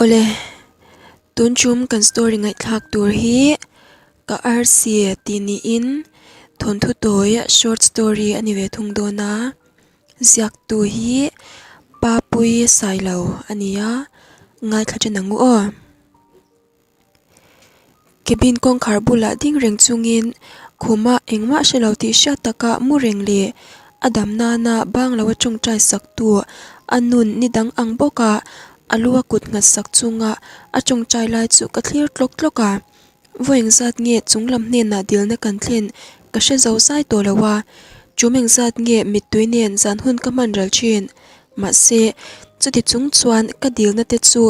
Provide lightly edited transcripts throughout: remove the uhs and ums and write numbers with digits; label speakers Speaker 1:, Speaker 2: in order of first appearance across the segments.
Speaker 1: Awle, tun tum kan story ngaihthlak tur hi ka arsi tih niin thawnthu tawi short story a ni ve thung dawn a, ziaktu hi Papui Sailo a ni a, ngaithla ṭhen ang u aw. Cabin kawngkhar bulah ding reng chungin khuma engmah hre lo tih hriat taka mu reng leh a dam nana bang lo a tawngtai sak tu a nun ni dang ang bawka a lu a kut nghat sak chunga a tawngtai lai chu ka thlir tlawk tlawk a. Vawi engzat nge chung lam hnenah dilna kan thlen ka hre zo zai tawh lo a, chum engzat nge mittui nen zan hun ka hman ral thin. Mahse, chuti chung chuan ka dilna te chu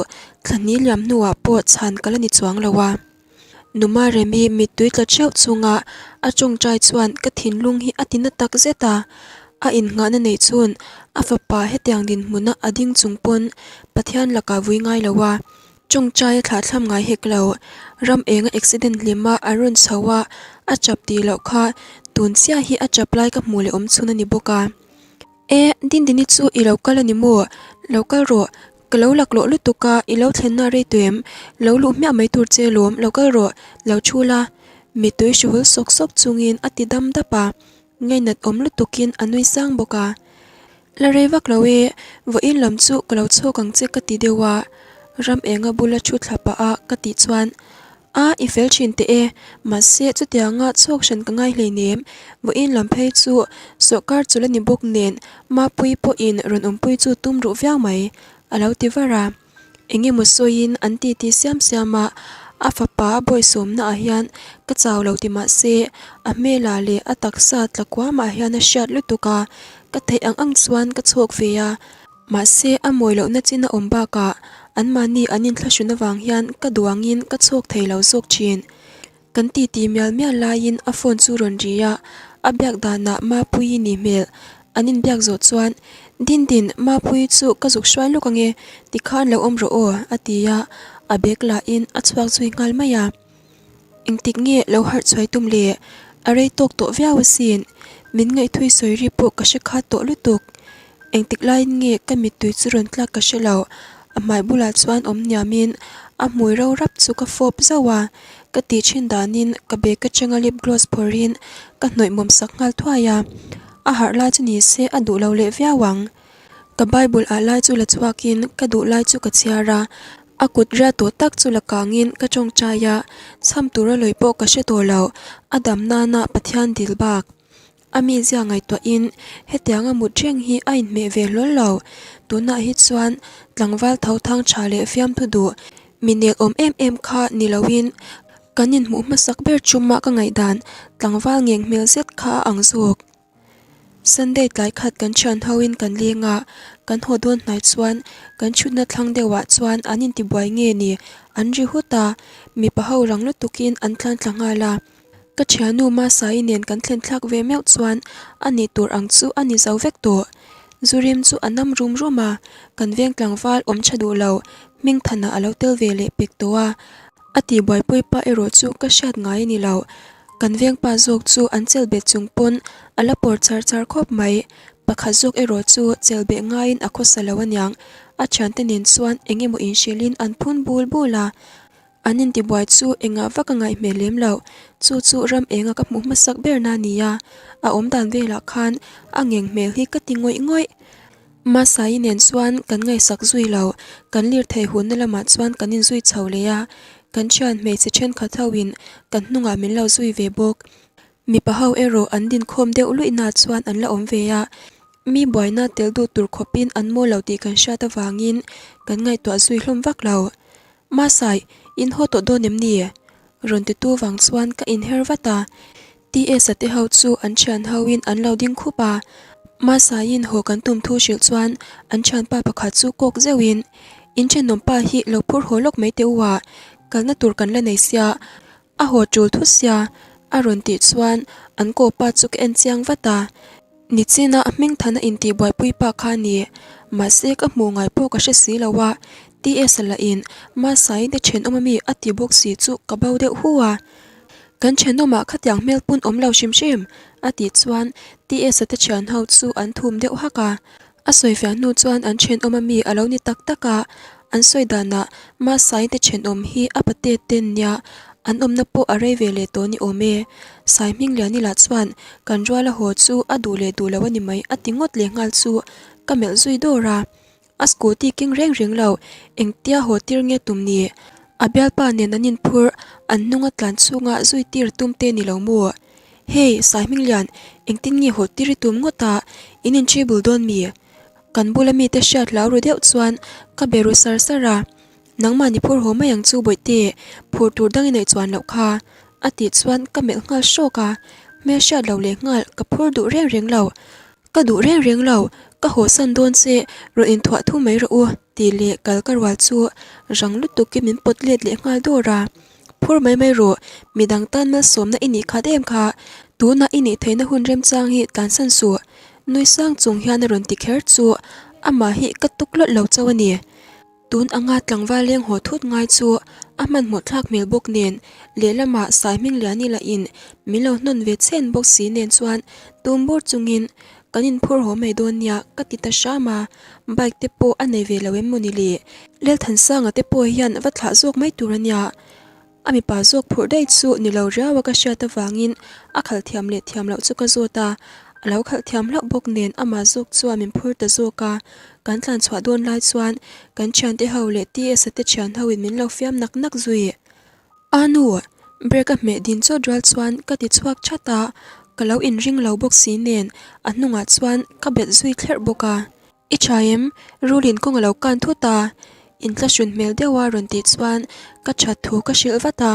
Speaker 1: thlahni liam hnuah pawh chhan ka la ni chuang lo a. Numa Remi mittui tla theuh chunga a tawngtai chuan ka thinlung hi a ti na tak zet a, a innghahna neih chhun a fapa hetiang dinhmuna a ding chung pawn Pathian lakah vui ngai lo a, tawngtai a thlahthlam ngai hek lo. Ram enga accident hlima a rawn chho a, a chap tih loh kha tun chiah hi a chap lai ka hmuh leh awm chhun a ni bawk a. E, Dindini chu i lo kal a ni maw? Lo kal rawh, ka lo laklawh lutuk a, i lo thlenna rei tawh em? Lo luh hmiah mai tur che lawm, lo kal rawh, lo thu la. Mittui hruhul sawk sawk chungin a ti dam dap a, ngainat awm lutukin a nui sang bawk a. La rei vak lo e, vawiin lam chu ka lo chhawk ang che ka ti deuh a, ram enga bula thu thla pah a ka tih chuan A, i fel thin teh e. Mahse, chutianga chhuak hran ka ngai hleinem. Vawiin lam phei chu sawrkar chul a ni bawk nen Mapuii pawhin rawn awmpui chu tum ruh viau mai, a lo ti var a. Eng emaw sawiin an titi siam siam a, a fapa a bawisawmna ah hian ka chau lo ti mahse, a hmelah leh a taksa tla kuamah hian a hriat lutuk a, ka theih ang ang chuan ka chhuak ve a. Mahse, a mawi lohna chin a awm bakah anmahni an inthlahrun avang hian ka duangin ka chhuak thei lo zawk thin. Kan titi mial mial laiin a phone chu rawn ri a, a biak danah Mapuii ni hmel an inbiak zawh chuan, Dindin, Mapuii chu ka zuk hruai lawk ange, tikhan lo awm rawh aw, a ti a, a bag lahin a chhuak zui nghal mai a. Engtik nge lo harh chhuai tum le? A rei tawk tawh viau asin. Min ngaihthui sawi ri pawh ka hre khat tawh lutuk. Engtik laiin nge ka mittui chu rawn tlak ka hre lo. A hmai bulah chuan awm hniamin a hmui ro rap chu ka fawp zauh a. Ka tih thin danin ka bag atanga lip gloss phawrhin ka hnawih mawm sak nghal thuai a. A harh lai chu ni se a duh lo leh viau ang. Ka Bible ah lai chu la chhuakin ka duh lai chu ka chhiar a. A kut riat tawh tak chu la kangin ka tawngtai a, chham tura lawi pawh ka hre tawh lo, a dam nana Pathian dil bak. A mizia ngaihtuahin hetianga mut reng hi a inhmeh ve hlawl lo. Tunah hi chuan tlangval tho thang tha leh fiamthu duh mi nel awm em em kha ni loin kan inhmuh hmasak ber chuma ka ngaihdan tlangval ngeng hmel zet kha a ang zawk. Sunday tlai khat kan thian ho in kan leng a, kan haw dawn hnai chuan kan thutna thlang deuh ah chuan an intibuai nge ni an ri hut a, mipa ho rang lutuk in an tlan thla nghal a. Ka thiannu Masai nen kan thlen thlak ve meuh chuan a nih tur ang chu a ni zo vek tawh. Zu rim chu a nam rum rum a, kan veng tlangval awm tha duh lo Hmingthana a lo tel ve leh pek tawh a, a tihbuaipui pa erawh chu ka hriat ngai a ni lo. Kan vengpa zawk chu an chelbet chung pawn a la pawr char char khawp mai. Pakhat zawk erawh chu chelbeh ngaiin a khawsa lo aniang. A thiante nen chuan eng emaw inhrilhin an phun bul bul a. An intibuai chu engah vak a ngaih hmel lem loh. Chu chu ram enga ka hmuh hmasak berna a ni a. A awmdan velah khan a ngeng hmel hi ka ti ngawih ngawih. Masai nen chuan kan ngaihsak zui lo. Kan lirthei hunna lamah chuan kan inzui chho leh a. Kan thian hmeichhe thenkhat ho in kan hnungah min lo zui ve bawk. Mipa ho erawh an dinkhawm deuh luihna chuan an la awm ve a, mi buaina tel duh tur khawpin an maw lo tih kan hriat avangin kan ngaihtuah zui hlawm vak lo. Masai, in haw tawh dawn em ni? Rawn titu vang chuan ka inher vat a, TS-a te ho chu an thian ho in an lo ding khup a, Masaiin haw kan tum thu hrilh chuan an thianpa pakhat chu kawk zeuhin, In thenawm pa hi lo phur haw lawk mai teh u a, kalna tur kan la nei sia, a haw tul thut sia, a rawn tih chuan an kawpa chu ka en chiang vat a, Nichina a hmingthana intihbuaipui pa kha a ni, mahse ka hmuh ngai pawh ka hre si lo a, TS-a lahin Masai te thenawm ami a ti bawk si chu ka bo deuh hu a. Kan thenawmah khatiang hmel pun awm lo hrim hrim, a tih chuan TS-a te thian ho chu an thum deuh hak a. A sawifiah hnu chuan an thenawm ami a lo ni tak tak a, An sawi danah Masai te thenawm hi a pate ten nia an awmna pawh a rei ve leh tawh ni awm e. Sai Hmingliani lah chuan kan ruala haw chu a duh leh duh lo a ni mai a ti ngawt leh nghal chu ka melh zui dawr a. A scooty keng reng reng lo, engtia haw tir nge tum ni? A bialpa nen an inphur, an hnunga tlan chhunga zui tir tum te ni lo maw? Hey, Sai Hminglian, engtin nge haw tir i tum ngawt a, in inṭhi bul dawn mi? Kan bula mite hriat hlau ru deuh chuan ka be ru sar sar a, Nangmah ni phur haw mai ang chu Bawihte, phur tur dang i neih chuan loh kha, a tih chuan ka melh nghal hrawk a, hmel hriat lo leh nghal ka phur duh reng reng lo. Ka duh reng reng lo, ka hawsan dawn che, rawn inthuah thu mai rawh u, tih leh kal ka rual chu rang lutukin min pawt let leh nghal dawr a. Phur mai mai rawh, midang tan malsawmna i nih khat em kha, tunah i nih theihna hun remchang hi tlansan suh, nui sang chung hian a rawn ti kher chu amah hi ka tuk lawlh lo chauh a ni. Tun anga tlangval leng haw thut ngai chu a hmanhmawh thlak hmel bawk nen, lehlamah Sai Hmingliani lahin min lo hnawn ve chhen bawk si nen chuan tum bur chungin kan inphur haw mai dawn nia ka ti ta hram a, bike te pawh a nei ve lo em maw ni le? Lelthansanga te pawh hian va thlah zawk mai tur a nia. A mipa zawk phurh daih chu ni lo riau a ka hriat avangin a khalh thiam leh thiam loh chu ka zawt a, a lo khalh thiam hlauh bawk nen amah zawk chuan min phur ta zawk a, kan tlan chhuah dawn lai chuan kan thiante ho leh TS-a te thian ho in min lo fiam nak nak zui. A nu, brake a hmeh din chawt rual chuan ka ti chhuak that a, ka lo inring lo bawk si nen a hnungah chuan ka bet zui thlerh bawk a. I tha em? Rulin kawng a lo kan thut a, inthlahrun hmel deuh a rawn tih chuan ka that thu ka hrilh vat a,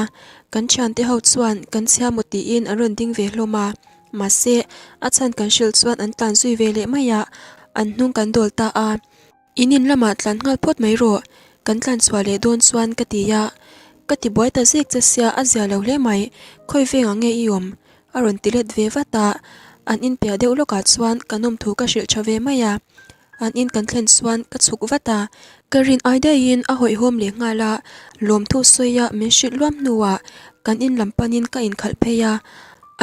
Speaker 1: kan thiante ho chuan kan chhia maw tiin an rawn ding ve hlawm a, mahse a chhan kan hrilh chuan an tlan zui ve leh mai a, an hnung kan dawl ta a. In in lamah tlan nghal phawt mai rawh, kan tlan chhuah leh dawn chuan ka ti a, ka ti buai ta zek che sia a zia lo hle mai, khawi vengah nge i awm? A rawn ti let ve vat a, an in piah deuh lawkah chuan ka nawm thu ka hrilh tha ve mai a. An in kan thlen chuan ka chhuk vat a, ka rin ai daihin a hawihhawm leh nghal a, lawmthu sawia min hrilh luam hnuah kan in lam panin ka inkhalh phei a.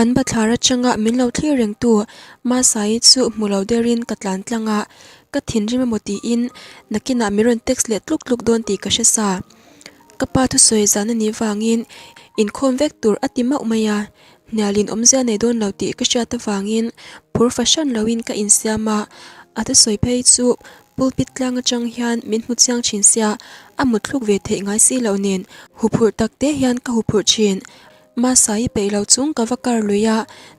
Speaker 1: An bathlar atanga min lo thlir rengtu Masai chu hmu lo derin ka tlan tlang a, ka thinrim emaw tiin nakinah min rawn text leh tluk tluk dawn tih ka hre sa. Ka pa thusawi zan a nih vangin inkhawm vek tur a ti mauh mai a, hnialin awmzia nei dawn lo tih ka hriat avangin phur fahran loin ka insiam a, a thusawi phei chu pulpit tlang atang hian min hmu chiang thin sia, a mutthluk ve theih ngai si loh nen huphurh tak te hian ka huphurh thin. Mahsai peih lo chung ka va kar lui a,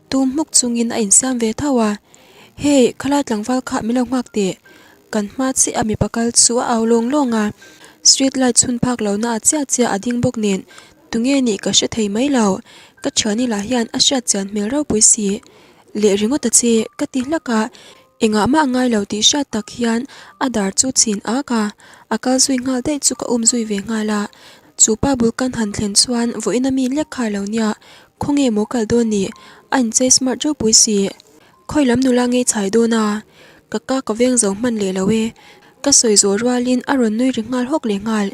Speaker 1: tum hmuk chungin a insiam ve tho a, Hey, khalai tlangval kha min lo nghak teh. Kan hma chiah a mipa kal chu a au lawng lawng a, street light chhun phak lohna a chiah chiah a ding bawk nen tunge nih ka hre thei mai lo, ka thiani lah hian a hriat chian hmel ropui si leh ringawt a che ka ti hlak a, engah mah ngai lo tih hriat tak hian a dar chu chhin ak a, a kal zui nghal daih chu ka um zui ve nghal a, chu pa bul kan han thlen chuan vawiin a mi lek kha lo nia, khawnge maw kal dawn ni, a inchei smart ropui si. Khawi lam nula ngei chhai dawn a, ka ka ka veng zo hman leh lo e. Ka sawi zawh rualin a rawn nui ri nghal hawk leh nghal.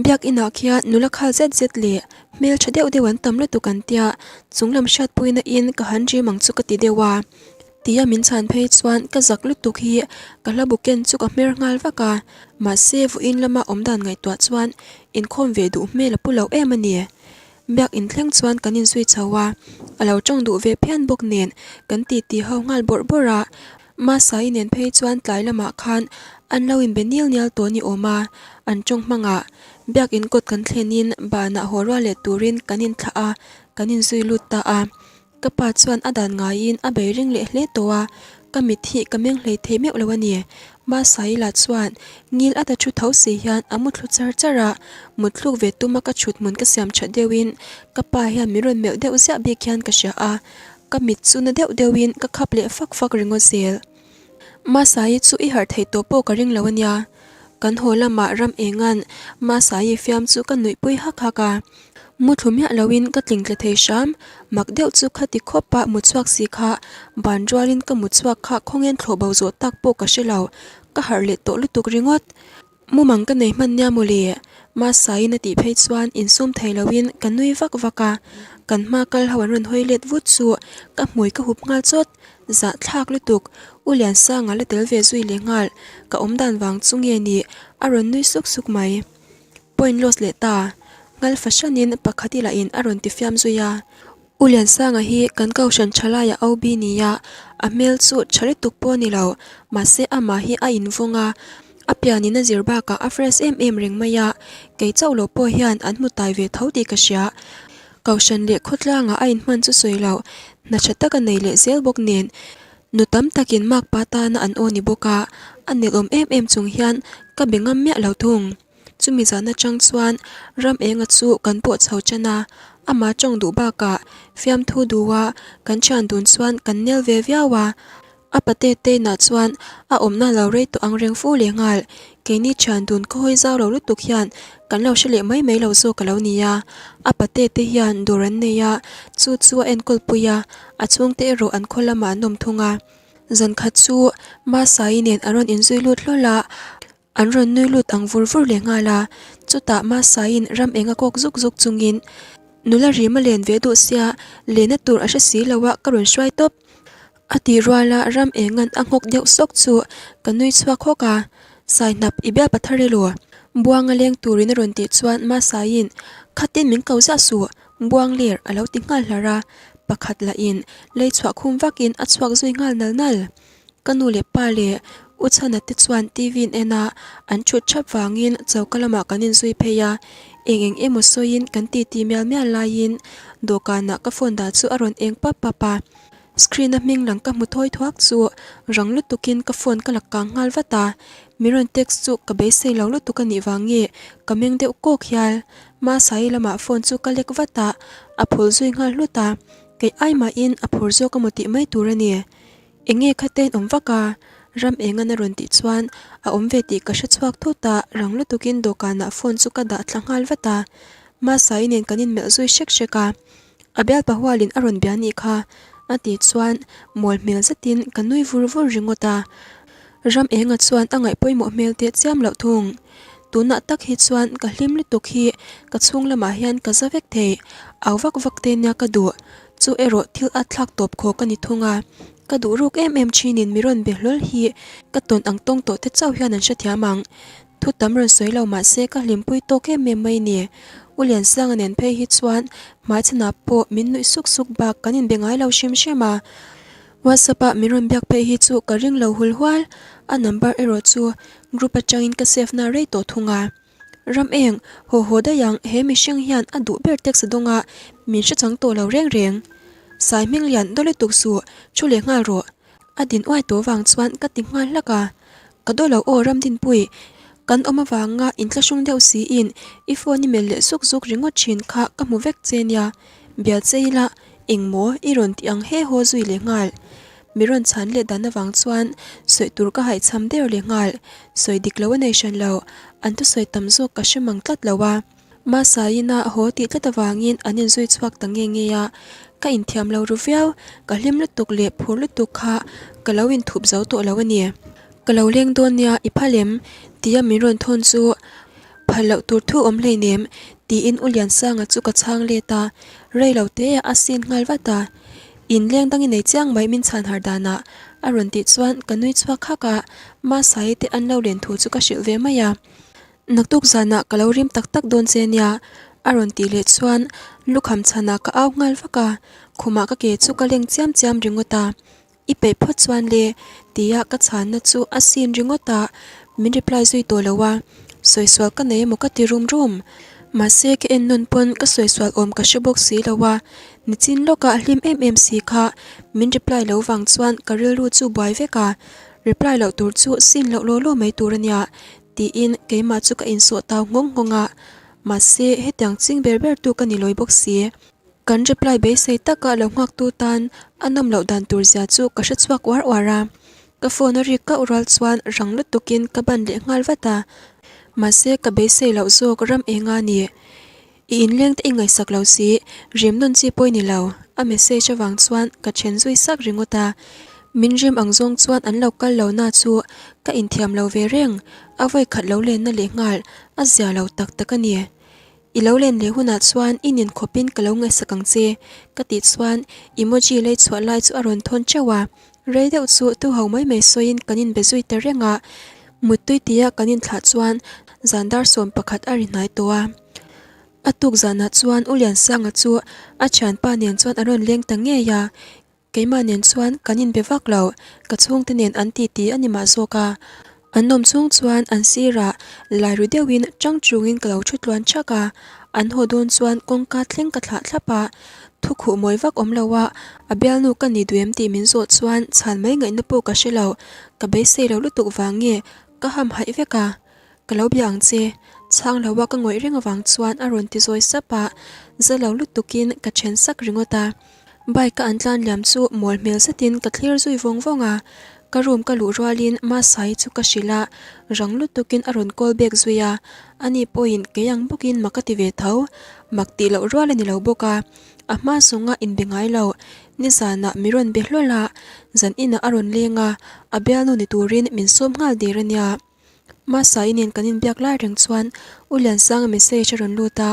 Speaker 1: Biak inah khian nula khal zet zet leh hmel tha deuh deuh an tam lutuk an tia, chung lam hriatpuina in ka han rim ang chu ka ti deuh a. Tia min chhan phei chuan ka zak lutuk hi ka hla bu ken chu ka hmer nghal vak a, mahse vawiin lama awmdan ngaihtuah chuan inkhawm ve duh hmel a pu lo em a ni. Biak inthleng chuan kan inzui chho a, a lo tawng duh ve phian bawk nen kan titi ho nghal bawrh bawrh a, Masai nen phei chuan tlai lamah khan an lo inbe nil nial tawh ni awm a, an tawng hmangah biak in kawt kan thlenin banah haw rual leh turin kan inthlah a, kan inzui lut ta a. Ka pa chuan a dan ngaiin a bei ring leh hle tawh a, ka mit hi ka meng hlei thei meuh lo a ni. Masaila chuan ngil a ta thu tho si hian a mu thlu char char a, mut thluk ve tuma ka chhut hmun ka siam that deuhin ka pa hian min rawn melh deuh ziah bik hian ka hria a, ka mit chu na deuh deuhin ka khap leh fak fak ringawt zel. Masai chu i harh theih tawh pawh ka ring lo a nia. Kan haw lamah ram engan Masai fiam chu ka nuihpui hak hak a. Mu thlu miah loin ka tling tla thei hram, mak deuh chu khati khawpa mu chhuak si kha ban rualin ka mu chhuak kha khawngen thlawh bo zawh tak pawh ka hre lo, ka harh leh tawh lutuk ringawt. Mumang ka nei hman nia mawle, Masaiin a tih phei chuan insum thei loin ka nui vak vak a. Kan hma kal ho an rawn hawi let vut chu ka hmui ka hup nghal chawt. Zahthlak lutuk, U Liansanga la tel ve zui leh nghal, ka awm dan vang chu nge ni a rawn nui suk suk mai. Point loss leh ta, nghal fahranin pakhat i lahin a rawn ti fiam zui a. U Liansanga hi kan kohhran thalaiah OB nia, a hmel chu tha lutuk pawh a ni lo, mahse amah hi a invawng a, a pianin a zir bakah a fresh em em reng mai a, kei chauh loh pawh hian an hmu tai ve tho tih ka hria. Kohhran leh khawtlangah a inhman chu sawi loh, hna tha tak a nei leh zel bawk nen, nu tam takin makpa tana an aw ni bawk a, a nelawm em em chung hian ka be ngam miah lo thung. Chumi zan atang chuan ram enga chu kan pawh chho tan a, amah tawng duh bakah fiamthu duha kan thian dun chuan kan nel ve viau a. A pate teinah chuan a awmna lo rei tawh ang reng fu leh nghal, keini thian dun khawi zau lo lutuk hian kan lo hre leh mai mai lo zawk a lo ni a. A pate te hian dawr an nei a, chu chu a enkawl pui a, a chhungte erawh an khaw lamah an awm thung a. Zankhat chu Masai nen an rawn inzui lut hlawl a. An rawn nui lut ang vur vur leh nghal a, chutah Masaiin ram eng a kawk zuk zuk chungin, Nula rim a len ve duh sia, lenna tur a hre si lo a, ka rawn hruai tawp. A tih ruala ram engan a nghawk deuh sawk chu ka nui chhuak hawk a, Saihnap i bial pathar elo? Buanga leng turin a rawn tih chuan Masaiin, Khatin min ko zah suh, Buang ler a lo ti nghal hlar a, pakhat lahin lei chhuah khum vakin a chhuak zui nghal nal nal. Ka nu leh pa leh U Chhana te chuan TV an en a, an thut thap vangin choka lamah kan inzui phei a, eng eng emaw sawiin kan titi mial mial laiin dawhkanah ka phone dah chu a rawn eng pap pap a, screen a hming lang ka hmu thawi thuak chu rang lutukin ka phone ka la kang nghal vat a, min rawn text chu ka beisei lo lutuk a nih vang nge ka meng deuh kawk hial. Mahsai lamah phone chu ka lek vat a, a phul zui nghal hlut a, kei ai mahin a phur zawk emaw tih mai tur a ni. Enge kha te in awm vak a? Ram engan a rawn tih chuan a awm ve tih ka hre chhuak thut a, rang lutukin dawhkanah phone chu ka dah thla nghal vat a. Masai nen kan inmelh zui hrek hrek a, a bialpa hualin a rawn bia nih kha a tih chuan mawl hmel zetin ka nui vur vur ringawt a. Ram enga chuan a ngaih pawimawh hmel teh chiam loh thung. Tunah tak hi chuan ka hlim lutuk hi ka chhung lamah hian ka za vek thei, au vak vak te nia ka duh. Chu erawh thil a thlak tawp khawk a ni thung a, ka duh ruk em em thinin mi rawn be hlawl hi ka tawn ang tawng tawh te chauh hian an hrethiam ang. Thu tam rawn sawi lo mah se ka hlimpui tawk em em mai ni. U Liansanga nen phei hi chuan hmaichhanah pawh min nuih suk suk bak kan inbe ngai lo hrim hrim a. WhatsApp ah min rawn biak phei hi chu ka ring lo hul hual, a number erawh chu group atangin ka save na rei tawh thung a. Ram eng, haw haw daih ang, he mihring hian a duh ber text a dawng a, min hre chang tawh lo reng reng. Sai hming lian daw lutuk suh, thu leh nghal rawh. A din uai tawh vang chuan ka ti nghal hlak a. Ka daw lo aw Ramdinpui, kan awm avanga inthlahrung deuh siin i phone i melh leh zuk zuk ringawt thin kha ka hmu vek che nia. Bia che ila, engmaw i rawn ti ang he haw zui leh nghal. Mi rawn chhan leh dan avang chuan sawi tur ka haihchham der leh nghal. Sawi dik lo a nei hran lo, an thusawi tam zawk ka hre mang tlat lo a. Mahsaiin a haw tih tlat avangin an inzui chhuak ta nge nge a, ka inthiam lo ru viau, ka hlim lutuk leh phur lutuk kha ka lo inthup zo tawh lo a ni. Ka lo leng dawn nia, i phal em? tia min rawn thawn chu phal loh tur thu awm hleinem tiin U Liansanga chu ka chhang let a, rei lo te a sin nghal vat a. In leng dang i nei chiang mai min chhan har danah a rawn tih chuan ka nui chhuak hak a, Masai te an lo len thu chu ka hrilh ve mai a. Naktuk zanah ka lo rim tak tak dawn che nia a rawn tih leh chuan lukham chhanah ka au nghal vak a, khumah ka ke chu ka leng chiam chiam ringawt a. I peih phawt chuan le tia ka chhanna chu a sin ringawt a, min reply zui tawh lo a, sawi sual ka nei emaw ka ti rum rum. Mahse ka en nawn pawn ka sawi sual awm ka hre bawk si lo a, nichin lawkah hlim em em si kha min reply lo vang chuan ka rilru chu buai vek a, reply loh tur chu sin loh law law mai tur a nia tiin keimah chu ka insawh tau nghawng nghawng a, mahse hetiang ching ber ber tu ka ni lawi bawk si. Kan reply beisei taka lo nghaktu tan a nawm loh dan tur zia chu ka hre chhuak uar uar a, ka phone a rik kauh rual chuan rang lutukin ka ban leh nghal vat a, mahse ka beisei loh zawk ram enga ni. I inleng te i ngaihsak lo si, rim nawn chi pawh i ni lo, a message avang chuan ka then zui sak ringawt a, min rim ang zawng chuan an lo kal lo na chu ka inthiam lo ve reng, a vawi khat lo lenna leh nghal a zia lo tak tak a ni. I lo len leh hunah chuan i nin khawpin ka lo ngaihsak ang che, ka tih chuan emoji lei chhuah lai chu a rawn thawn teuh a. Rei deuh chu tu ho mai mai sawiin kan inbe zui ta reng a, muttui tia kan inthlah chuan zan dar 11 a ri hnai tawh a. A tuk zanah chuan U Liansanga chu a thianpa nen chuan a rawn leng ta ngei a, keimah nen chuan kan inbe vak lo, ka chhungte nen an titi a ni mah zawk a. An awm chhung chuan an sirah lai ru deuhin chang chungin ka lo thu tluan thak a, an haw dawn chuan kawngka thleng ka thlah thlap a, thu khuh mawi vak awm lo a, a bialnu ka ni duh em tih min zawh chuan chhan mai ngaihna pawh ka hre lo, ka beisei lo lutuk vang nge ka ham haih vek a, ka lo bia ang che, chhang lo a ka ngawih reng avang chuan a rawn ti zawi sap a, za lo lutukin ka then sak ringawt a. Bike a an tlan liam chu mawl hmel zetin ka thlir zui vawng vawng a, ka room ka luh rualin Masai chu ka hrilh a, rang lutukin a rawn call back zui a, ani pawhin kei ang bawkin mak a ti ve tho, mak tih loh rual a ni lo bawk a, a hma zawnga inbe ngai lo, nizanah mi rawn be hlawl a, zan inah a rawn leng a, a bialnu ni turin min sawm nghal der a nia. Masai nen kan inbiak lai reng chuan U Liansanga message a rawn lut a,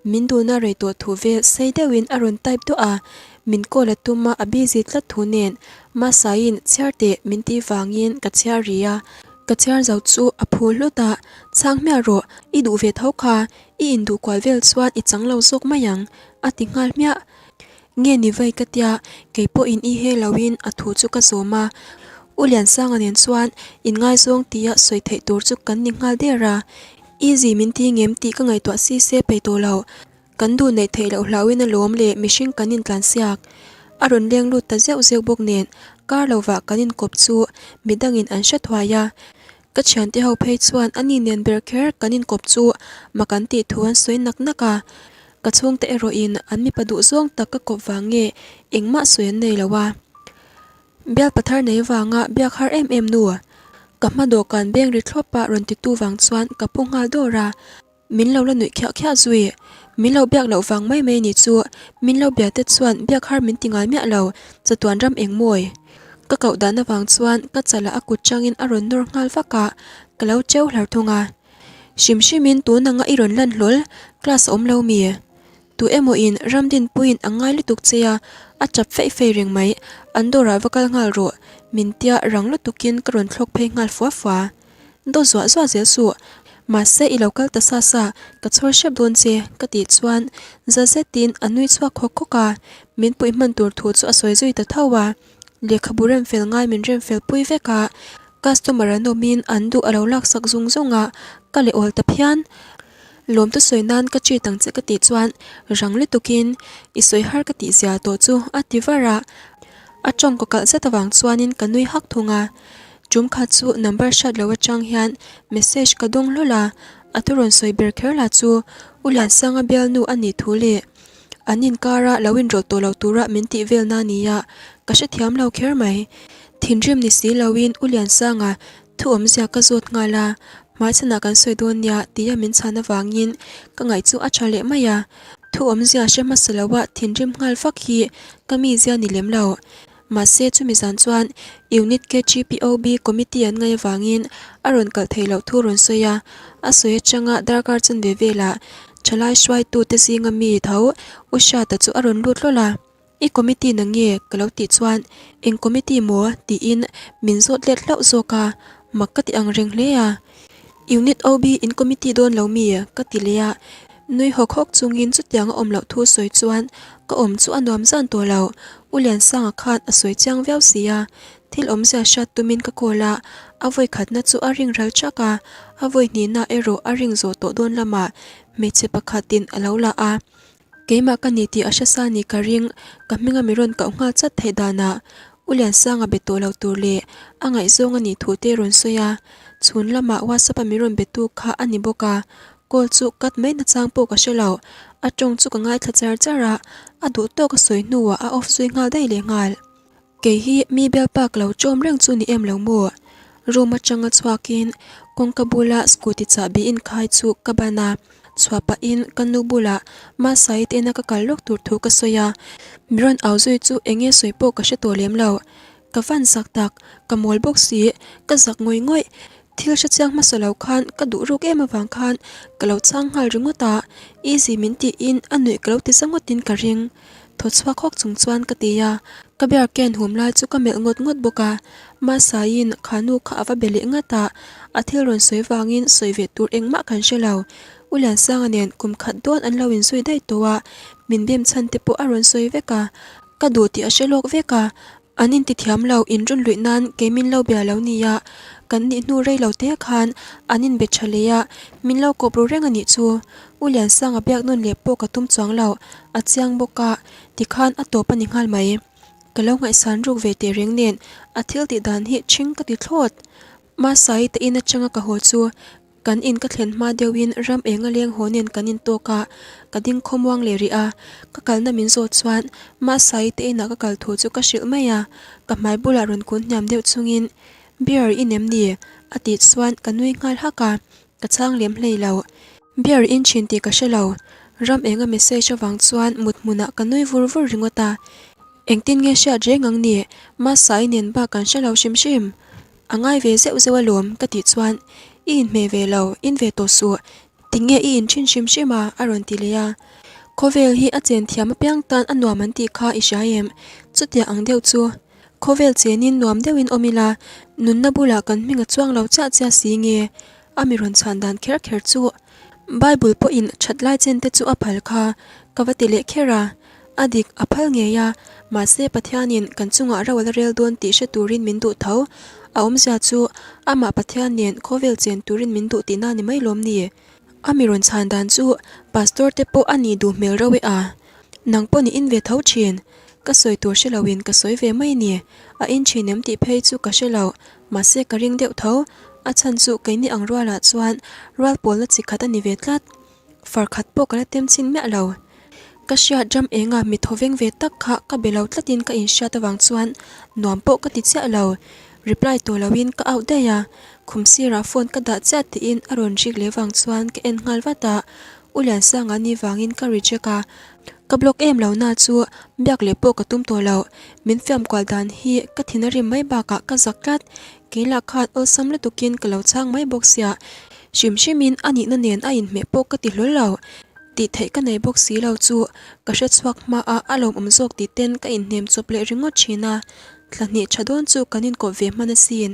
Speaker 1: min duhna rei tawh thu vel sei deuhin a rawn type duah a, min call a tum a, a busy tlat thu nen Masaiin chhiar teh min tih vangin ka chhiar ri a, ka chhiar zo chu a phu hlut a, chhang hmiah rawh, i duh ve tho kha, i induh kual vel chuan i chang lo zawk mai ang a ti nghal hmiah. Nge ni vei ka tia, kei pawhin i he loin a thu chu ka zawm a. U Liansanga nen chuan inngaizawng tia sawi theih tur chu kan ni nghal der a. Easy min ti ngem tih ka ngaihtuah si se peih tawh lo. Kan duh neih theih loh hlauhin alawm leh mihring kan intlan siak. A rawn leng lut ta zeuh zeuh bawk nen kar lovah kan inkawp chu midangin an hre thuai a. Ka thiante ho phei chuan ani nen ber kher kan inkawp chu mak an tih thu an sawi nak nak a, ka chhungte erawhin an mipa duh zawng tak ka kawp vang nge engmah sawi an nei lo a. Bial pathar nei vanga biak har em em nu, ka hma dawhkan beng ri thlawp a rawn titu vang chuan ka pu nghal dawr a. Min lo la nuih khiah khiah zui. Min lo biak loh vang mai mai ni chu. Min lo bia te chuan biak har min ti ngai miah lo, chatuan ram eng mawi. Ka koh dan avang chuan ka chalah a kut changin a rawn nawr nghal vak a, ka lo cheu hlar thung a. Hrim hrimin tun anga i rawn lan hlawl, class a awm lo mi? Tu emaw in Ramdinpuiin a ngai lutuk che a, a tap feih feih reng mai, an dawrah va kal nghal rawh, min tia rang lutukin ka rawn thlawk phei nghal fua fua. Daw zuah zuah zel suh. Mahse i lo kal ta sa sa, ka chhawr hrep dawn che, ka tih chuan za zetin a nui chhuak khawk khawk a, min puih hman tur thu chu a sawi zui ta tho a. Lehkhabu remfel ngai min remfel pui vek a, customer an awmin an duh a lo laksak zung zung a, ka leh awl ta phian. Lawmte sawi nan ka treat ang che ka tih chuan rang lutukin i sawi har ka tih zia tawh chu a ti var a, a tawng ka kalh zet avang chuanin ka nui hak thung a. Tum khat chu number hriat loh atang hian message ka dawng hlawl a, a thu rawn sawi ber kher lah chu U Liansanga bialnu a nih thu leh an inkara lo inrawlh tawh lo tura min tih velna a ni a, ka hrethiam lo kher mai. Thinrim ni si loin U Liansanga thu awmzia ka zawt nghal a, hmaichhanah kan sawi dawn nia tia min chhan avangin ka ngaih chu a tha leh mai a, thu awmzia hre hmasa loa thinrim nghal vak hi ka mizia ni lem lo. Mahse chumi zan chuan Unit KGPOB Committee an ngaih avangin a rawn kalh theih loh thu rawn sawi a, a sawi atanga darkar chanve velah thalai hruaitute zinga mi tho U Hriata chu a rawn lut hlawl a, I committee na nge? ka lo tih chuan Eng committee maw? tiin min zawt let hlauh zawk a, mak ka ti ang reng hle a. Unit OB in committee dawn lo mi? ka ti leh a, nui hawk hawk chungin chutiang a awm loh thu sawi chuan ka awm chu a nuam zan tawh lo. U Liansanga khan a sawi chiang viau si a, thil awmzia hriat tumin ka call a, a vawi khatna chu a ring ral chak a, a vawi hnihna erawh a ring zawh tawh dawn lamah hmeichhe pakhatin a lo la a. Keimah ka ni tih a hre sa ni ka ring, ka hminga mi rawn kauh nghal chat theih danah U Liansanga be tawh lo tur leh a ngaihzawng a nih thu te rawn sawi a, chhun lamah WhatsApp a mi rawn be tu kha a ni bawk a, call chu cut mai nachang pawh ka hre lo, a tawng chu ka ngaithla char char a, a duh tawk a sawi hnuah a off zui nghal daih leh nghal. Kei hi mi bialpa ka lo ṭawm reng chu ni em lo maw? Room aṭanga chhuakin kawngka bula scooty chahbi inkhai chu ka ban a, chhuah pahin ka nu bulah Masai te ina ka kal lawk tur thu ka sawi a, mi rawn au zui chu eng nge sawi pawh ka hre tawh lem lo. Ka van zak tak, ka mawl bawk si, ka zak ngawih ngawih. Thil hre chiang hmasa lo khan ka duh ruk em avang khan ka lo chang nghal ringawt a, easy min tiin a nuih ka lo ti za ngawtin ka ring. Thaw chhuak hawk chung chuan ka ti a, ka bear ken hum lai chu ka melh ngawt ngawt bawk a, Masaiin kha nu kha a va be leh ngat a, a thil rawn sawi vangin sawi ve tur engmah kan hre lo. U Liansanga nen kum khat dawn an lo inzui daih tawh a, min bem chhan te pawh a rawn sawi vek a, ka duh tih a hre lawk vek a, An intithiam lo, inrun luih nan kei min lo bia lo nia, kan nih hnu rei lo te khan an inbe tha leh a, min lo kawp ru reng a nih chu. U Liansanga biak nawn leh pawh ka tum chuang lo, a chiang bawk a, tikhan a tawp a ni nghal mai. Ka lo ngaihsan ruk ve teh reng nen a thil tih dan hi ṭhing ka ti thlawt. Masai te in atanga ka haw chu Kan in ka thlen hma deuhin ram eng a leng haw nen kan intawk a, ka ding khawmuang leh rih a, ka kalna min zawt chuan Mahsai te inah ka kal thu chu ka hrilh mai a, ka hmai bulah rawn kun hniam deuh chungin Beer i nem ni? a tih chuan ka nui nghal hak a, ka chhang lem hlei lo. Beer in thin tih ka hre lo, ram eng a message avang chuan mut hmunah ka nui vur vur ringawt a, engtin nge hriat reng ang ni, Mahsai nen bak kan hre lo hrim hrim. A ngai ve zeuh zeuh alawm ka tih chuan i inhmeh ve lo, in ve tawh suh, tinge i inthin hrim hrim a? a rawn ti leh a. Khawvel hi a chen thiam apiang tan a nuam an tih kha i hria em? Chutiang ang deuh chu khawvel chenin nuam deuhin awm ila, nunna bulah kan hming a chuang lo chiah chiah si nge? A mi rawn chhan dan kher kher chu Bible pawhin that lai chen te chu a phal kha ka va ti leh kher a. A dik, a phal ngei a, mahse Pathianin kan chungah ro a la rel dawn tih hre turin min duh tho. A awmzia chu amah Pathian nen khawvel chen turin min duh tihna ni mai lawm ni? A mi rawn chhan dan chu Pastor te pawh a nih duh hmel rauh e a. Nang pawh ni in ve tho thin. Ka sawi tur hre loin ka sawi ve mai ni. A in thin em tih phei chu ka hre lo, mahse ka ring deuh tho. A chhan chu keini ang rualah chuan rual pawlna chi khat a ni ve tlat. Far khat pawh ka la tem chin miah lo. Ka hriat ram enga mi thawveng ve tak kha ka be lo tlatin ka inhriat avang chuan nuam pawh ka ti chiah lo. Reply tawh loin ka out daih a, khum sirah phone ka dah chiah tiin a rawn rik leh vang chuan ka en nghal vat a, U Liansanga ni vangin ka reject a, ka block em lo na chu biak leh pawh ka tum tawh lo. Min fiam kual dan hi ka thin a rim mai bakah ka zak tlat, kei lah khan awlsam lutukin ka lo chhang mai bawk sia, hrim hrimin a nihna nen a inhmeh pawh ka ti hlawl lo. Tih theih ka nei bawk si lo chu ka hre chhuak hma a, a lawmawm zawk tih ten ka inhnem chawp leh ringawt thin a, thla hnih tha dawn chu kan inkawp ve hman asin.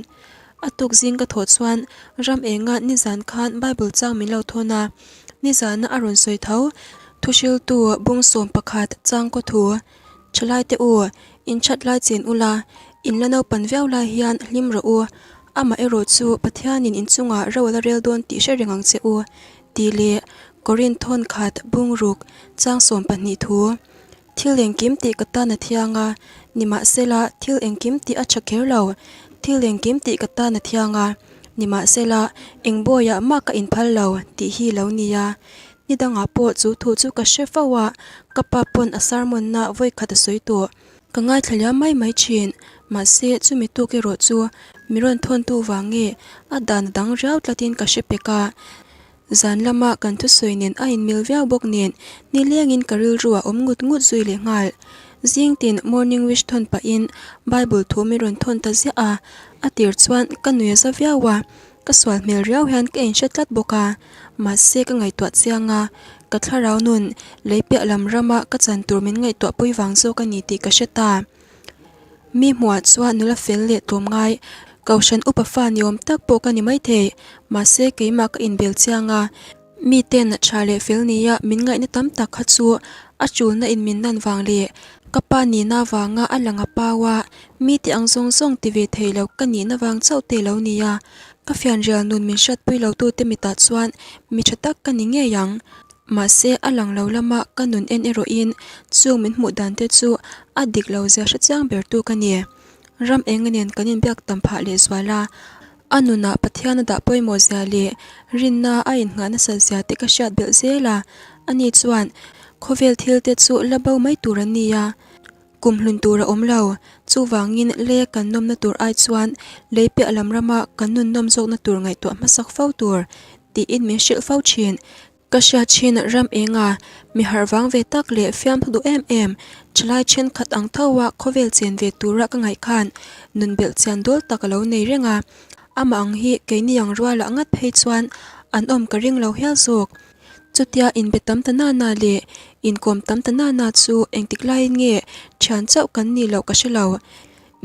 Speaker 1: A tuk zing ka thawh chuan ram enga nizan khan Bible chang min lo thawn a, nizana a rawn sawi tho, Thuhriltu bungsawm pakhat chang kaw thu, Thalai te u, in that lai chen ula, in la naupan viau lai hian hlim rawh u, amah erawh chu Pathianin in chungah ro a la rel dawn tih hre reng ang che u, tih leh Korinth thawn khat bungruk changsawm pahnih thu. Thil engkim tih ka tan a thiang a, nimahsela thil engkim tih a tha kher lo. Thil engkim tih ka tan a thiang a, nimahsela eng bawiah mah ka inphal lo tih hi lo nia. Ni dangah pawh chu thu chu ka hre fo a, ka pa pawn a sermon na vawikhat a sawi tawh. Ka ngaithla liam mai mai thin, mahse chumi tuk erawh chu mi rawn thawntu vang nge a dan a dang riau tlatin ka hre pek a. Zan lama kan thusawi nen a inmil viau bawk nen nilengin ka rilru a awm ngut ngut zui leh nghal. Zing tin morning wish thawn pahin Bible thu min rawn thawn ta ziah a, a tir chuan ka nui a za viau a, ka sual hmel riau hian ka inhre tlat bawk a, mahse ka ngaihtuah chiang a, ka thlarau nun lei piah lam rama ka chan tur min ngaihtuah pui vang zawk a ni tih ka hre ta. Mi hmuhah chuan nula fel leh tlawm ngai, Kohhran upa fa ni awm tak pawh ka ni maithei, mahse keimah ka inbel chiang a, miten tha leh fel nia min ngaihna tam tak kha chu a tulna in min nan vang leh ka pa nihna vanga a lang a pau a, mite ang zawng zawng ti ve thei lo ka nihna vang chauh te lo nia, ka fianrial nun min hriatpui lo tute mitah chuan mi tha tak ka ni ngei ang. Mahse, a lang lo lama ka nun en erawhin chung min hmuh dan te chu a dik lo zia hre chiang ber tu ka ni. Ram eng nen kan inbiak tam phah leh zual a, a nunah Pathian a dah pawimawh zia leh rinna a innghah nasat zia te ka hriat belh zel a, ani chuan khawvel thil te chu la bo mai tur an ni a, kum hlun tur a awm lo, chuvangin lei kan nawmna tur ai chuan lei piah lam rama kan nun nawm zawkna tur ngaihtuah hmasak fo tur tiin min hrilh fo thin. Ka hriat thin ram enga, mi harh vang ve tak leh fiamthu duh em em, thalai thenkhat ang tho a khawvel chen ve tura ka ngaih khan nun belh chian dawl tak a lo nei reng a. Amah ang hi keini ang rualah ngat phei chuan an awm ka ring lo hial zawk. Chutia inbe tam ta nana leh inkawm tam ta nana chu engtik laiin nge thian chauh kan nih loh ka hre lo.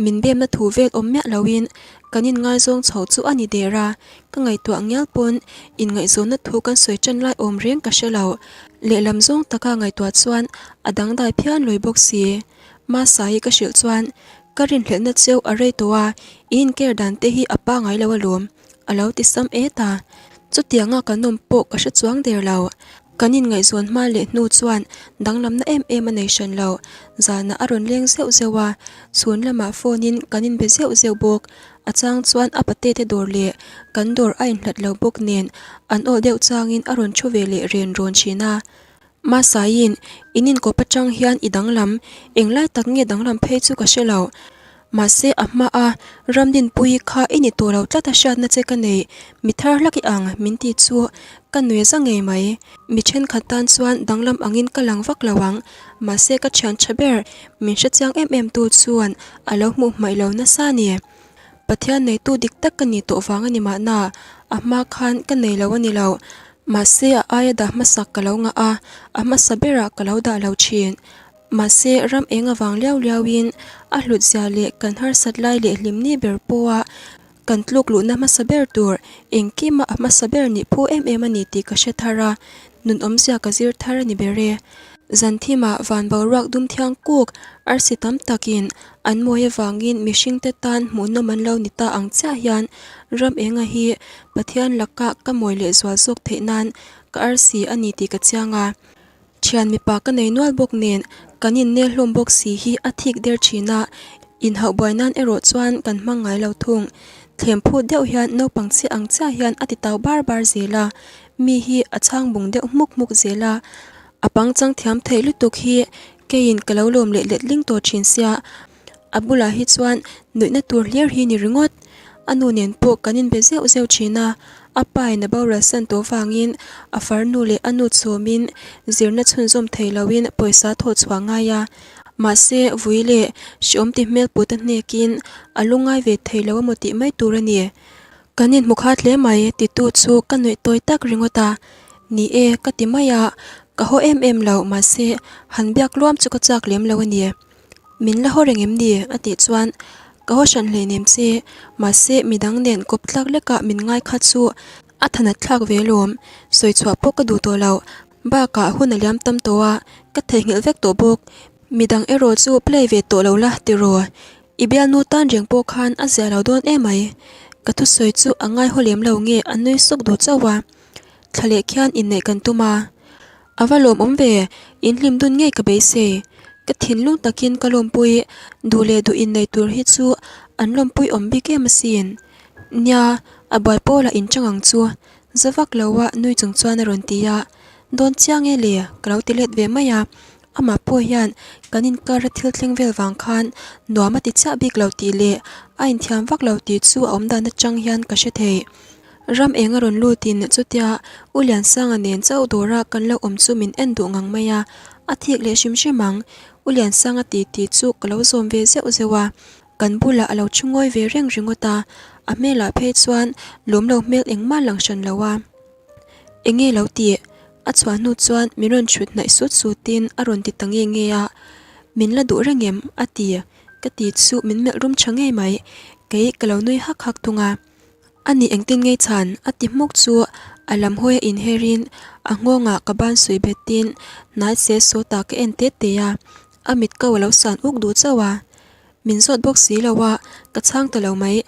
Speaker 1: Min bemna thu vel awm miah loin kan inngaizawng chho chu a ni der a, ka ngaihtuah ngial pawn inngaihzawnna thu kan sawi tan lai awm reng ka hre lo. Lehlam zawng taka ngaihtuah chuan a dangdai phian lawi bawk si. Masa hi ka hrilh chuan ka rinhlelhna cheu a rei tawh a, i inker dan te hi a pangai lo alawm, a lo ti sam et a. Chutianga kan awm pawh ka hre chuang der lo. Kan inngaihzawn hma leh hnu chuan danglamna em em a nei hran lo. Zanah a rawn leng zeuh zeuh a, chhun lamah phone in kan inbe zeuh zeuh bawk. A chang chuan a pate te dawr leh kan dawr a inhlat lo bawk nen an aw deuh changin a rawn thu ve leh ren rawn thin a. Masaiin, In inkawp atang hian i danglam, englai tak nge danglam phei chu ka hre lo. Mahse a hma a, Ramdinpuii kha i ni tawh lo tlat a hriatna che ka nei, mi thar hlak i ang min ti chu ka nui za ngei mai. Mi thenkhat tan chuan danglam angin ka lang vak lo ang, mahse ka thian tha ber, min hrechiang em em tu chuan a lo hmuh hmaih lo nasa a ni. Pathian neitu dik tak ka ni tawh vang a ni mahna, a hma khan ka nei lo a ni lo. Mahse a aia dah hmasak ka lo ngah a, a hmasa berah ka lo dah lo thin. Mahse ram eng avang liau liauin a hlut zia leh kan harsat lai leh hlimni ber pawha kan tluk luhna hmasa ber tur engkima a hmasa ber nih phu em em a ni tih ka hre thar a, nun awmzia ka zir thar a ni ber e. Zanthimah van boruak dum thiang kuk arsi tam takin an mawi avangin mihringte tan hmuhnawm an lo ni ta ang chiah hian ram enga hi Pathian laka ka mawi leh zual zawk theih nan ka arsi a ni tih ka chiang a. Thian mipa ka nei nual bawk nen kan innel hlawm bawk si hi a thik der thin a, inhauh buai nan erawh chuan kan hmang ngai lo thung. Thlem phut deuh hian naupang chiah ang chiah hian a ti tau bar bar zel a, mi hi a chhang bung deuh hmuk hmuk zel a, a pangchang thiam theih lutuk hi keiin ka lo lawm leh letling tawh thin sia. A bulah hi chuan nuihna tur hlir hi ni ringawt. A nu nen pawh kan inbe zeuh zeuh thin a, a pa in a boral san tawh vangin a farnu leh a nu chhawmin zirna chhunzawm thei loin pawisa thawh chhuah ngai a. Mahse, vui leh hreawm ti hmel put a hnekin a lungngai ve thei lo amaw tih mai tur a ni. Kan inhmu khat hle mai titu chu ka nuih tawi tak ringawt a. Ni e, ka ti mai a, ka haw em em lo mahse han biak luam chu ka chak lem lo a ni. Min la haw reng em ni? a tih chuan ka haw hran hleinem che, mahse midang nen kawp tlak lekah min ngai kha chu a thanat thlak ve alawm, sawi chhuah pawh ka duh tawh lo, bakah hun a liam tam tawh a, ka theihnghilh vek tawh bawk, midang erawh chu play ve tawh lo la tiraw, i bialnu tan reng pawh khan a zia lo dawn emai, ka thusawi chu a ngai haw lem lo nge a nui suk duh chauh a, thla leh khian inneih kan tum a. A va lawmawm ve, in hlim dun ngei ka beisei. Ka thinlung takin ka lawmpui, duh leh duh innei tur hi chu an lawmpui awm bik em asin. Nia, a buai pawlah in chang ang chu, za vak lo a nui chung chuan a rawn ti a. Dawn chiang e le, ka lo ti let ve mai a. Amah pawh hian kan inkar a thil thleng vel vang khan nuam a ti chiah bik lo tih leh a inthiam vak lo tih chu a awmdan atang hian ka hre thei. Ram eng a rawn lutin chutia U Liansanga nen chauh dawra kan lo awm chu min en duh ngang mai a, a thik leh hrim hrim ang. U Liansanga ti ti chu ka lo zawm ve zeuh zeuh a, kan bulah a lo thu ngawi ve reng ringawt a, a hmelah phei chuan lawm lo hmel engmah lang hran lo a. Enge lo tih? A chhuah hnu chuan min rawn chhut hnaih sut sutin a rawn ti ta nge nge a, Min la duh reng em? a ti. Ka ti chu min melh rum tha ngei mai, kei ka lo nui hak hak thung a. A ni engtin ngei chhan a ti hmuk chu a lam hawi a inherin a nghawngah ka ban suih betin hnai se sawtah ka en tet teh a, a mit ko a lo san uk duh chauh a. Min zawt bawk si lo a, ka chhang ta lo mai.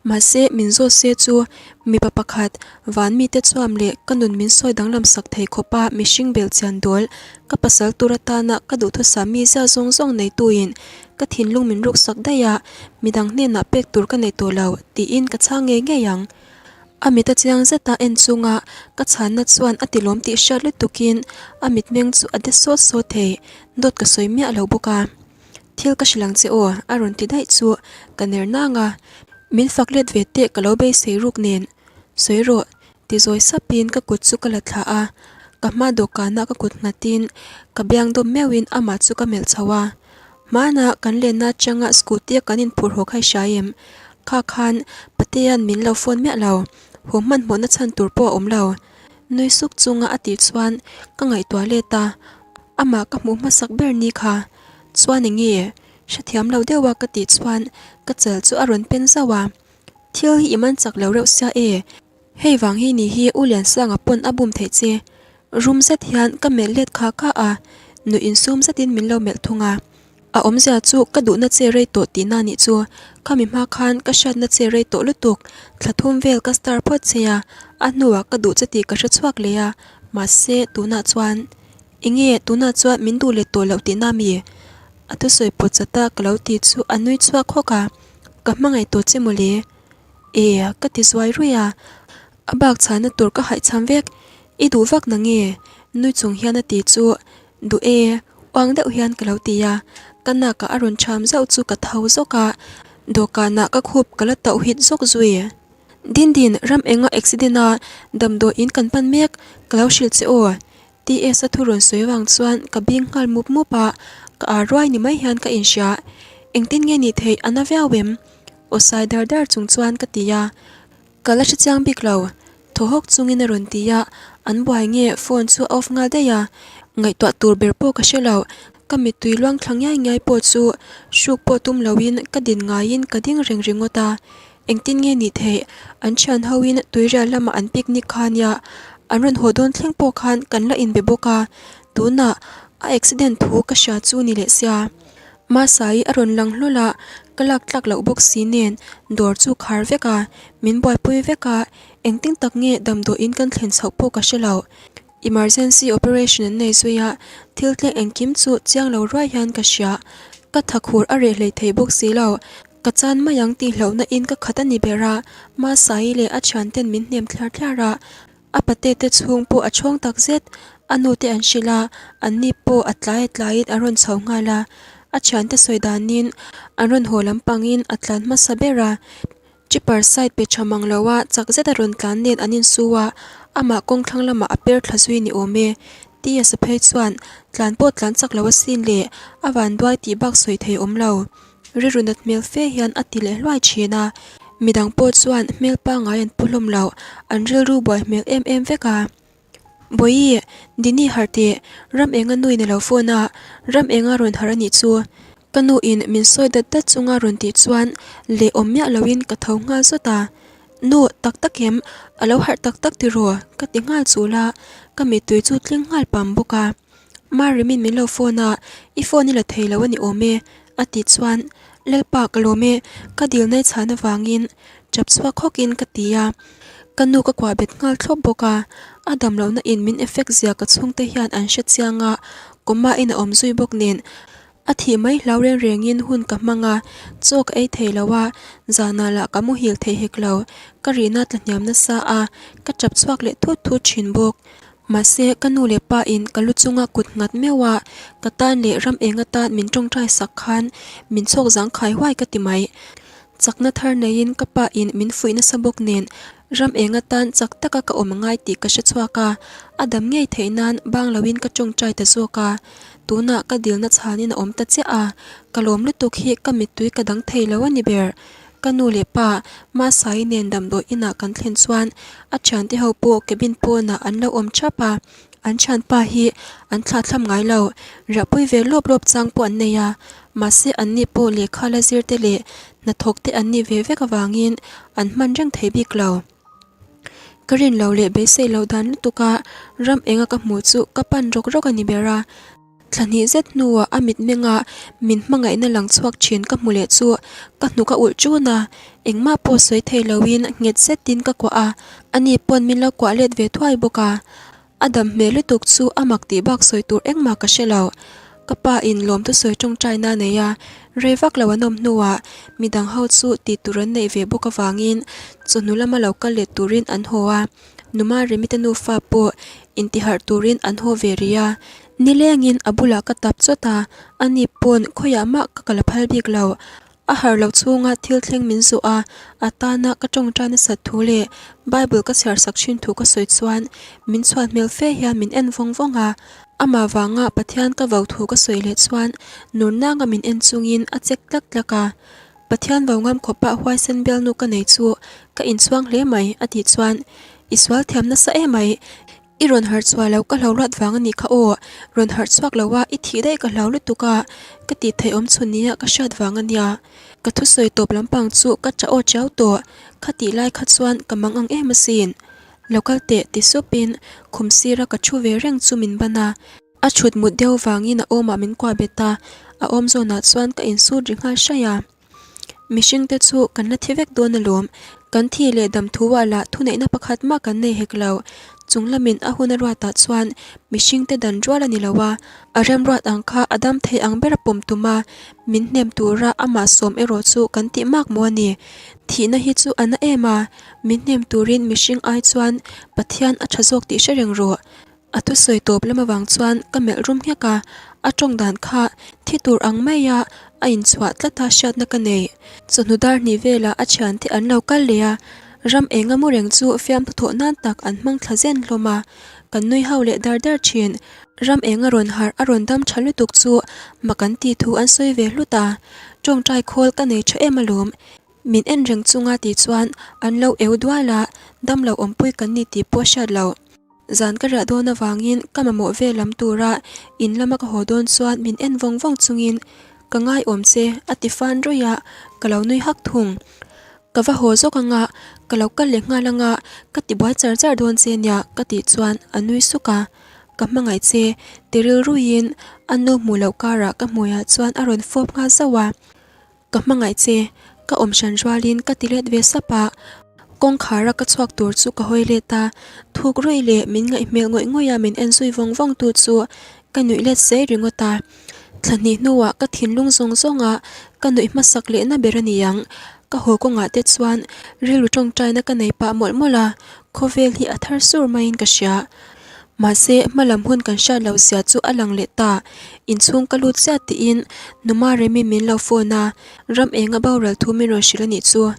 Speaker 1: Mahse min zawt se chu mipa pakhat van mite chuam leh ka nun min sawi danglam sak thei khawpa mihring bel chian dawl ka pasal tur atana ka duhthusam mi zia zawng zawng neituin Ka thinlung min ruksak daih a, midang hnenah pek tur ka nei tawh lo, tiin ka chhang ngei ngei ang. A mit a chiang zet a en chunga ka chhanna chuan a tilawm tih hriat lutukin a mitmeng chu a de sawt sawt thei, dawt ka sawi miah lo bawk a. Thil ka hrilh ang che aw, a rawn ti daih chu ka ner nang a, min fak let ve teh ka lo beisei ruk nen. Sawi rawh, Ti zawi sapin ka kut chu ka la thlah a, ka hma dawhkanah ka kut nghatin ka biang dawm meuhin amah chu ka melh chho a. Hmanah kan lenna atanga scooty a kan inphur haw kha i hria em? Kha khan Pathian. Patea'n min lo phone miah lo, haw hmanhmawhna chhan tur pawh a awm lo. Nui suk chunga a tih chuan ka ngaihtuah let a, amah ka hmuh hmasak ber ni kha. Chuan eng nge? Hrethiam lo deuha ka tih chuan ka chal chu a rawn pen zauh a. Thil hi i man chak lo reuh sia e. Hei vang hi ni hi U Liansanga pawn a bum theih che. Rum zet hian ka melh let kha kha a, nuih insum zetin min lo melh thung a. A awmzia chu ka duhna che rei tawh tihna nih chu. Khami hma khan ka hriatna che rei tawh lutuk, thla thum vel ka star phawt che a, a hnuah ka duh che tih ka hre chhuak leh a, mahse tunah chuan enge tunah chuan min duh let tawh loh tihna mi? A thusawi pawt chata ka lo ti chu a nui chhuak hawk a, ka hmangaih tawh che mawle. E, ka ti zuai ruih a, a bak chhana tur ka haihchham vek, i duh vak na nge? Nui chung hian a ti chu, duh e, uang deuh hian ka lo ti a, ka nakah a rawn cham zauh chu ka tho zawk a, dawhkanah ka khup ka la tauh hit zawk zui. Dindin, ram enga accident a, damdawi in kan pan mek, ka lo hrilh che aw, TS a thu rawn sawi vang chuan ka bing nghal mup mup a, ka ar ruai ni mai hian ka inhria. Engtin nge nih theih a na viau em? Aw sai dar dar chung chuan ka ti a. Ka la hrechiang bik lo. Thaw hawk chungin a rawn ti a, an buai nge phone chu a off nghal daih a. Ngaihtuah tur ber pawh ka hre lo. Ka mittui luang thla ngiai ngiai pawh chu hruk pawh tum loin ka din ngaiin ka ding reng ringawt a. Engtin nge nih theih? An thian hoin tuirial lamah an picnic kha nia, an rawn haw dawn thleng pawh khan kan la inbe bawk a, tunah a accident thu ka hria chu ni leh sia. Masai a rawn lang hlawl a, ka lak tlak loh bawk si nen dawr chu khar vek a, min buaipui vek a, engtin tak nge damdawiin kan thlen chhoh pawh ka hre lo. Emergency operation an nei zui a, thil thleng engkim chu chiang lo ruai hian ka hria. Ka thakhur a reh hlei thei bawk si lo. Ka chan mai ang tih hlauhna in ka khat a ni ber a, Masai leh a thianten min hnem thliar thliar a, a pate te chhung pawh a chhawng tak zet. A nu te an hrilh a, an ni pawh a tlai a tlaiin a rawn chho nghal a. A thiante sawi danin an rawn haw lampangin a tlan hmasa ber a. Chipper side pe tha mang lo a, chak zet a rawn tlan nen an insu a, amah kawng thlang lamah a per thla zui ni awm e. Tia sa phei chuan tlan pawh tlan chak lo asin le, a vanduai tih bak sawi thei awm lo. Rilru nat hmel fe hian a ti leh hluai thin a, midang pawh chuan hmel pangngai an pu hlawm lo, an rilru buai hmel em em vek a. Bawihi, Dini harh teh, ram enga nui ni lo phone a, ram enga rawn harh a nih chu. Ka nu in min sawi dat dat chunga rawn tih chuan leh awm miah loin ka tho nghal zawt a. Nu, tak tak em, a lo harh tak tak tiraw? Ka ti nghal chul a, ka mittui chu tling nghal pam bawk a. Marimin min lo phone a, i phone i la thei lo a ni awm e, a tih chuan Lalpa ka lawm e, ka dil nai chhan avangin tap chhuak hawkin ka ti a. Ka nu ka kuah bet nghal thlawp bawk a, a dam lohna in min effect zia ka chhungte hian an hre chiang a, coma in a awm zui bawk nen a thih mai hlau reng rengin hun ka hmang a, chaw ka ei thei lo a, zanah lah ka muhil thei hek lo, ka rihna tla hniam nasa a, ka tap chhuak leh thut thut thin bawk. Mahse, ka nu leh pa in ka lu chunga kut nghat meuh a, ka tan leh ram eng atan min tawngtai sak khan min chhawk zang khai huai ka ti mai. Chakna thar neiin ka pa in min fuih nasa bawk nen ram eng atan chak taka ka awm angai tih ka hre chhuak a, a dam ngei theih nan bang loin ka tawngtai ta zawk a. Tunah ka dilna chhanin a awm ta chiah a, ka lawm lutuk hi ka mittui ka dang thei lo a ni ber. Ka nu leh pa Masai nen damdawi inah kan thlen chuan a thiante ho pawh cabin pawnah an lo awm thap a, an thianpa hi an thlathlam ngai lo, riahpui ve lawp lawp chang pawh an nei a, mahse an ni pawh lehkha la zir te leh hnathawk te an nih ve vek avangin an hman reng thei bik lo. Ka rin lo leh beisei loh dan lutuk a ram enga ka hmuh chu ka pan rawk rawk a ni ber a. Thla hnih zet hnuah a mitmenga min hmangaihna lang chhuak thin ka hmu leh chu ka hnuk a ulh ṭun a, engmah pawh sawi thei loin nghet zetin ka kuah a, ani pawn min lo kuah let ve thuai bawk a. A dam hmel lutuk chu a mak tih bak sawi tur engmah ka hre lo. Ka pa in lawmtu sawi ṭawngṭaina a nei a, rei vak lo an awm hnuah midang ho chu tih tur an neih ve bawk avangin chawhnu lama lo kal let turin an haw a, Numa Remite nufa pawh intiharh turin an haw ve rih a. Nilengin a bulah ka tap chawt a, ani pawn khawiah mah ka kal a phal bik lo. A harh loh chhunga thil thleng min zawh a, a tana ka tawngtai nasat thu leh Bible ka chhiar sak thin thu ka sawi chuan min chhuat hmel fe hian min en vawng vawng a. Amah vanga Pathian ka vau thu ka sawi leh chuan nur nanga min en chungin a chek tlak tlak a. Pathian vo ngam khawpa huaisen bialnu ka nei chu ka inchhuang hle mai, a tih chuan, I sual thiam nasa emai, I rawn harh chhuah lo ka hlo ruat vang a nih kha aw, rawn harh chhuak lo a i thih daih ka hlau lutuk a, ka tih theih awm chhun nia ka hriat vang a nia. Ka thusawi tawp lampang chu ka ṭah aw chiau tawh, kha tih lai kha chuan ka mang ang em asin. Lo kal teh ti supin khum sira ka thu ve reng chu min ban a, a thut mut deuh vangin a awmah min kuah bet a, a awm zawnah chuan ka insut ri nghal hraih a. Mihring te chu kan la thi vek dawn alawm, kan thi leh dam thu ah lah thuneihna pakhat mah kan nei hek lo. Chung lamin a hun a ruatah chuan mihring te dan rual a ni lo a, a remruat ang kha a dam thei ang ber a pawm tum a, min hnem tura amah sawm erawh chu kan tih mak maw a ni. Thihna hi chu a na em a, min hnem turin mihring ai chuan Pathian a tha zawk tih hre reng rawh. A thusawi tawp lam avang chuan ka melh rum nghek a, a tawng dan kha thi tur ang maia a inchhuah tlata hriatna ka nei. Chawhnu dar hnih velah a thiante an lo kal leh a, ram enga mu reng chu fiamthu thawh nan tak an hmang thla zen hlawm a, kan nui ho leh dar dar thin. Ram enga rawn harh a rawn dam tha lutuk chu mak an tih thu an sawi ve hlut a, tawngtai khawl ka nei tha em alawm. Min en reng chunga tih chuan an lo eu dual a, damlo awmpui kan ni tih pawh hriat loh. Zan ka riah dawn avangin ka mamawh ve lam tura in lama ka haw dawn chuan min en vawng vawng chungin ka ngaiawm che a ti fan ruih a, ka lo nui hak thung. Ka va haw zawk anga, ka lo kal leh nghal anga ka ti buai char char dawn che nia ka tih chuan a nui suk a, ka hmangaih che ti rilruiin a nu hmuh loh karah ka hmuiah chuan a rawn fawp nghal zauh a. Ka hmangaih che, ka awm hran rualin ka ti let ve sap a, kawngkhar a ka chhuak tur chu ka hawi let a, thuk ruih leh min ngaih hmel ngawih ngawih a min en zui vawng vawng tu chu ka nuih let sei ringawt a. Thla hnih hnuah ka thinlung zawng zawng a ka nuih hmasak lehna ber a ni ang, ka haw kawngah te chuan rilru tawngtaina ka nei pah mawlh mawlh a, khawvel hi a thar sur maiin ka hria. Mahse, hmalam hun kan hriat loh zia chu a lang leh ta. Inchhung ka lut chiah tiin Numa Remi min lo phone a, ram enga boral thu min rawn hrilh a nih chu.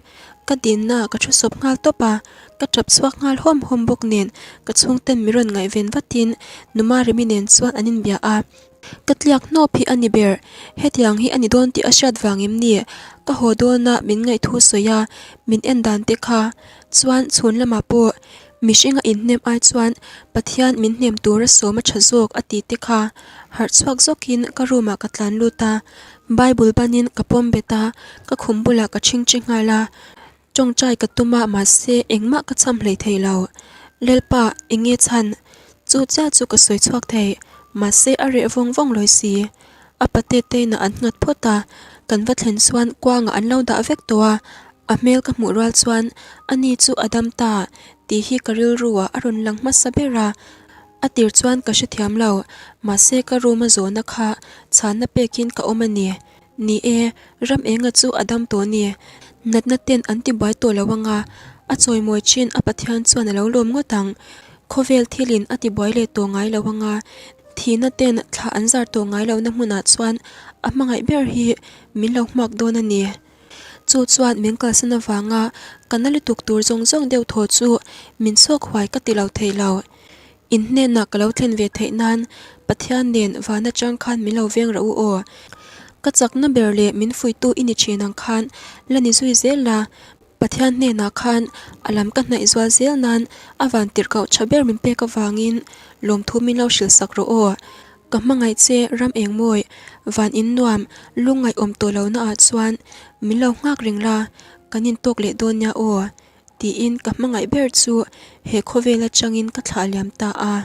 Speaker 1: Ka dinna ka thu sawp nghal tawp a, ka tap chhuak nghal hawm hawm bawk nen ka chhungten min rawn ngaihven vatin Numa Remi nen chuan an inbia a. Ka tliak hnawp hi a ni ber, hetiang hi a ni dawn tih a hriat vang em ni? Ka haw dawna min ngaihthu sawi a, min en dan te kha chuan chhun lamah pawh Mihringa inhnem ai chuan Pathian min hnem tura sawm a tha zawk a ti te kha harh chhuak zawkin ka room ah ka tlan lut a, Bible banin ka pawm bet a, ka khum bulah ka chhingchi nghal a, tawngtai ka tum a mahse engmah ka cham hlei thei lo. Lalpa enge chhan? Chu chiah chu ka sawi chhuak thei, mahse a reh vawng vawng lawi si. A pate te inah an nghat phawt a, kan va thlen chuan kuangah an lo dah vek tawh a, a hmel ka hmuh rual chuan ani chu a dam ta tih hi ka rilru ah a rawn lang hmasa ber a, a tir chuan ka hrethiam lo, mahse ka room a zawhna kha chhanna pekin ka awm a ni. Ni e, ram enga chu a dam tawh ni, natna ten an ti buai tawh lo anga, a chawimawi thin a Pathian chuan a lo lawm ngawt ang, khawvel thilin a ti buai leh tawh ngai lo anga, Thihna ten thla an zar tawh ngai lohna hmunah chuan a hmangaih ber hi min lo hmuak dawn a ni. Chu chuan min kalsan avanga ka na lutuk tur zawng zawng deuh thaw chu min chhuak huai ka ti lo thei lo. In hnenah ka lo thlen ve theih nan Pathian nen van atang khan min lo veng rah u aw. Ka chakna ber leh min fuihtu i ni thin ang khan la ni zui zel la, Pathian hnenah khan a lam ka hnaih zual zel nan a van tirh kauh tha ber min pek avangin lawmthu min lo hrilh sak rawh aw. Ka hmangaih che ram eng mawi, van in nuam, lungngaih awm tawh lohna ah chuan min lo nghak reng la, kan intawk leh dawn nia aw, tiin ka hmangaih ber chu he khawvel atangin ka thlah liam ta a.